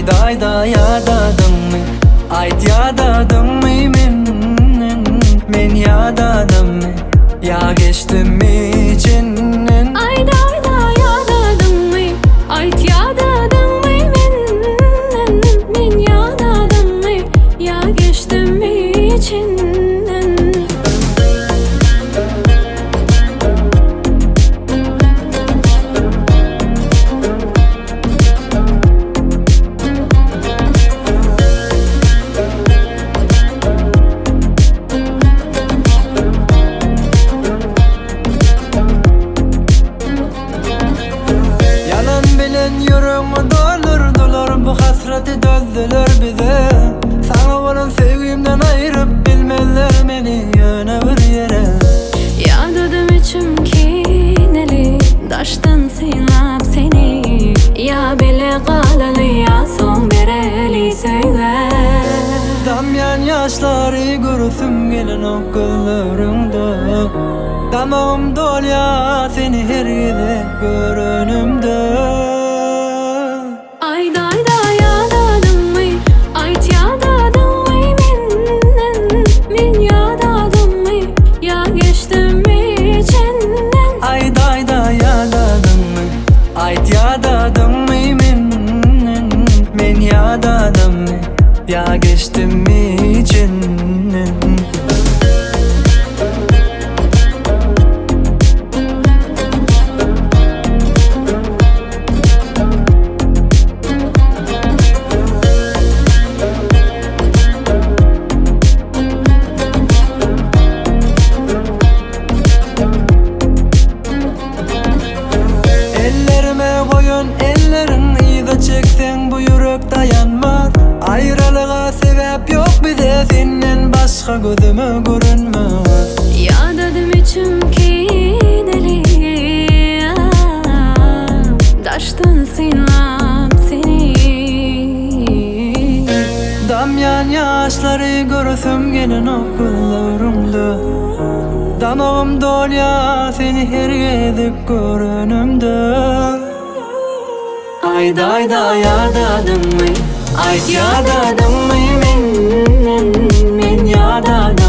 Aýdaýda ýadadyňmy Aýt ýadadyňmy menden Men ýadadymmy Ýa geçdimmi içinden Aýdaýda ýadadyňmy Aýt ýadadyňmy menden Men ýadadymmy Ýa geçdimmi içinden. Ýalan bilen ýüregňi doldurdylar Bu hasraty dözdüler bize Saňa bolan söýgimden aýryp bilmezler meni ýöne bir ýere. Ýadadym içim kineli Daşdan synlap seni Ýa bile galaly ýa soň bereli söýgä. Damýan ýaşlary göresim gelenok gözleriňde Damagym dolýar seni her gezek görenimde. Aýdaýda ýadadyňmy, aýt ýadadyňmy menden Men ýadadymmy, ýa geçdimmi çenden. Aýdaýda ýadadyňmy, aýt ýadadyňmy menden Men ýadadymmy, ýa geçdimmi çenden. Ellerime goýan elleriň yza çekseň bu ýürek daýanmaz Aýralyga sebäp ýok bize senden başga gözüme görünmez. Ýadadym içim kineli Daşdan synlap seni. Damýan ýaşlary göresim gelenok gözleriňde Damagym dolýar seni her gezek görenimde. Aýdaýda ýadadyňmy, aýt ýadadyňmy menden, men ýadadymmy?